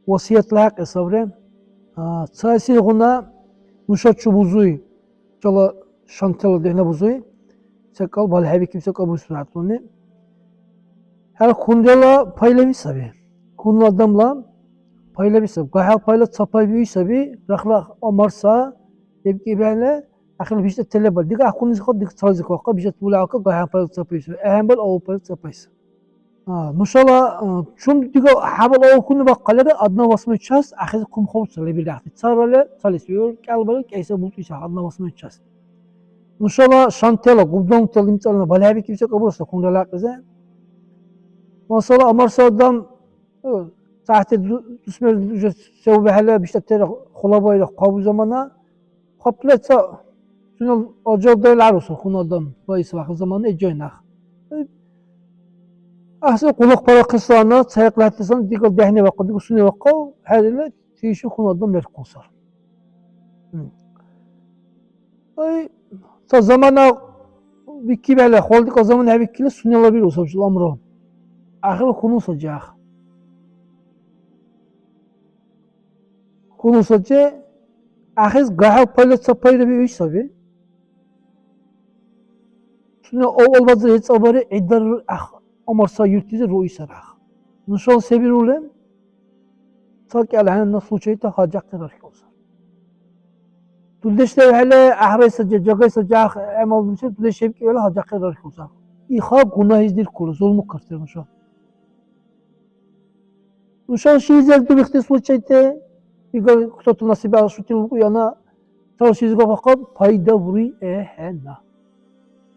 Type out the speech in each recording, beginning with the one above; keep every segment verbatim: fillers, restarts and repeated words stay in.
Васиятла хӀякьли сабри. А, цаэсилгъуна нуша чу бузуй, чула шантала дехӀна бузуй, секӀал балхӀебикиб, секӀал бурсби гӀяртӀлуни. ХӀера хьунрала пайлави саби. Хьунул адамла пайлави саби. ГахӀял пайла ца пай биуй саби, рахла амарса, лебкӀибхӀели, ахирла биштӀа телебал. Дига ахъунизихъа, дига цализихъа, биштӀа тулака, гахӀял пайла ца пай биуй саби. АхӀенбал авал пайла ца пай саби. А, нушала, а, чум дига хӀябал авал хьунул бахъалира, одна восьмая часть ахизи хъумхъубуца лебил ахъти. Царали, цалис виур, кӀялбали, кӀейса бултӀуси одна восьмая часть. Нушала шантала, губдонтала имцӀалана балхӀебикибси кабурса хьунрала кьизе. Масала, амарса адам, э, цахӀти ду-, дусмер уже се убехӀела биштӀатера хъулабаира хъабу замана, хапла ца сунела ажалдайла гӀяруса хьунул адам, ваис вахъа замана иджай нах. ГӀяхӀси къуллукъ парахъесана, цайхъла хӀяттесана дигал дяхӀни вахъа, дигал сунела вахъа, хӀерила, тишу хьунул адам лерхъусар. Ай, ца замана бикибхӀели, хвалдикӀа замана хӀебикили, сунела биру саб шул амру. Ахир хьунул саджах. Хьунул саджи, ахиз гахӀял пайла ца пайра биуй саби. Сунела авал базир гьецӀабари, гӀидар ах-, амарса юртлизи руисар ах. Нушала се бирули? Ца кӀел гьанна случайта гьаджахъи рархиусар. Дудеш левхӀели, гӀяхӀрайса жа-, жагайса жагьахъи гӀямал бурсир, дудеш хӀебкӀибхӀели гьаджахъи рархиусар. Иха гунагьиз диркула, зулмукартира нуша. Нушала шилизир дурихти случайти, игар кто-то на себя ощутил букӀуяна, цала шилизиб гапахъаб пайда бури ахӀенна.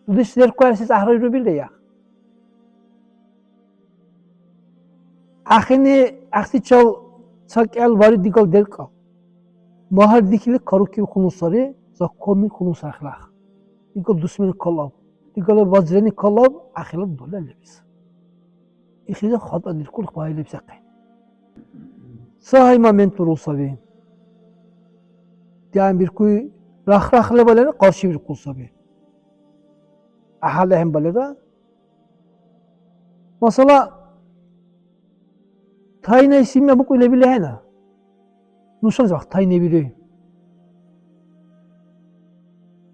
Дудеш леркуясес гӀяхӀрайрубилая. Ахини гӀяхӀсичал ца кӀел бари дигал делкӀа. Магьар дихили карукиб хьунул сари, законный хьунул сари ахӀлах. Дигал дусмени калаб, дигала вазирани калаб, ахила доля лебис. Ихила хатӀа диркур хъвай лебсахъи. Ца гьай момент бурул саби. ДигӀянбиркуй, рах-рах лебалара къаршибиркур саби. ГӀяхӀял ахӀенбалара, масала, тайная семья букӀуй лебил ахӀена. Нушанзи вахт тайная бируй.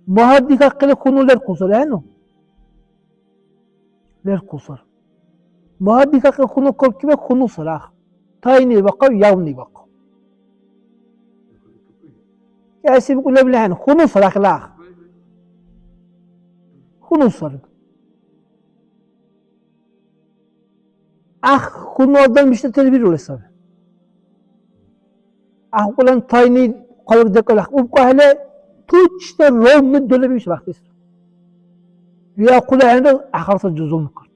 Магьар дигахъили хьунул лерхъусар, ахӀену? Лерхъусар. Магьар дигахъили хьунул кабкибе хьунул сар ах. Тайный бахъав, явный бахъав. КӀиэсиб кӀулебли ахӀен, хьунул сар ахӀен ах. Хьунул сар. Ах, хьунул адам биштӀатали бирули саби. Ахъулан тайный хъалиб декӀал ах. УбкӀухӀели, точно ровно доля бируси бахъес. Виахъули ахӀенра, ахъарса жузун карта.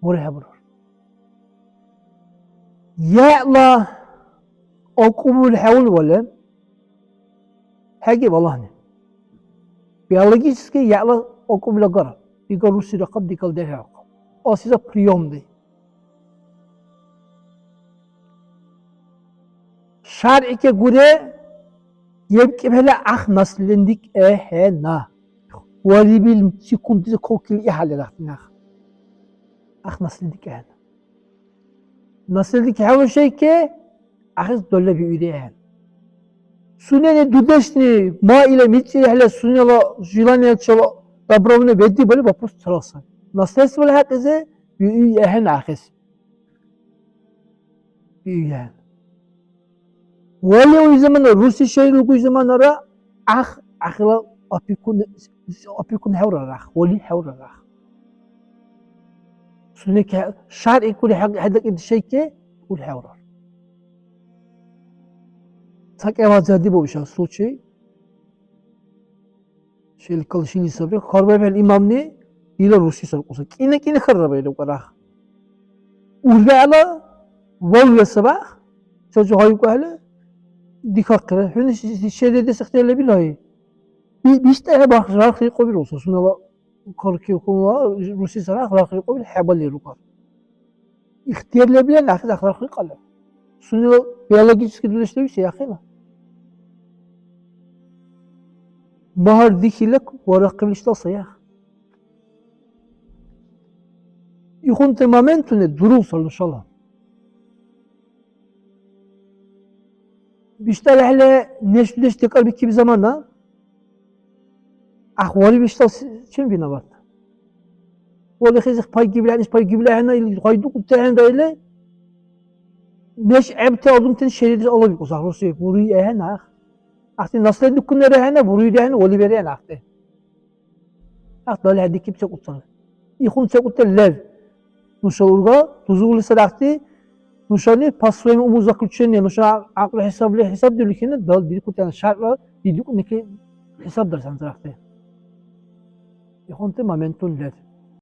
Мури хӀебурар. Яла акӀубил хӀевли вале, хӀегиб Аллагьни. Биологически яла акӀубил агара. Дигал рурси рахъаб, дигал дехӀе ахъаб. Асиза приёмный. ШаргӀикегуре, ебкӀибхӀели ах наследник ахӀена. Валибил секундтизи кокили ихӀялли рахъни ах. Ах наследник ахӀена. Наследник хӀевушайке, ахӀес доля биури ахӀен. Сунени дудешни ма ила мицӀирхӀели сунела желаниечила добровольно бедибали вопрос цаласан. Наследствола хӀякьлизи биуй ахӀен ахӀес. Биуян. Вали уй замана, рурси шери лугуй заманара, ах, ахила опекун, опекун хӀеврар ах, вали хӀеврар ах. Сунеке шарикули хӀед-, хӀедакӀибти шейке, ули хӀеврар. Ца кӀевазирди бу иша случай. Шел калшили сабри. ХарбаибхӀели имамни дила рурси саркьуса. КӀина-кӀина хьаррабаили укьарах. УрбегӀла валула сабах. Ца жагьайукьахӀели дихахъира. ХӀуни ши-, ши-, шедедес ихтияр лебил гьаи. Би-, биштӀахӀе барх-, рархрикьубирулса. Сунела каркирхунла рурси сарах рархрикьубил хӀебалли рукьар. Ихтияр лебли ахӀи дахъал хӀякьла. Сунела биологический дудеш леби се яхъила? Магьар дихила варахъибли ишдал саях. Ихунти моментуни дурул сар нушала. БиштӀалахӀели неш-дудеш декӀарбикиб замана, ахъ вари биштӀал с-, чем виноват? Вали хизих пайгибли ахӀен, иш пайгибли ахӀенна, ил гъай дукӀути ахӀенра или, неш гӀебти адамтани шеридеш алавикӀус, ахъ, рурси, буруй ахӀен, ахъ. Ахъти наследникунира ахӀенна, буруйри ахӀенна, вали бери ахӀен, ахъти. Ахъ далхӀедикиб секӀуцар. Ихъун секӀутир лер. Нуша урга дузули сарахти, нушани по своему умозаключению, нуша гӀякьлу хӀисабли хӀисабдиули хӀина, дал диркутяна шарра дидикӀуники хӀисабдарсан сарахти. Ихъунти моментун лер.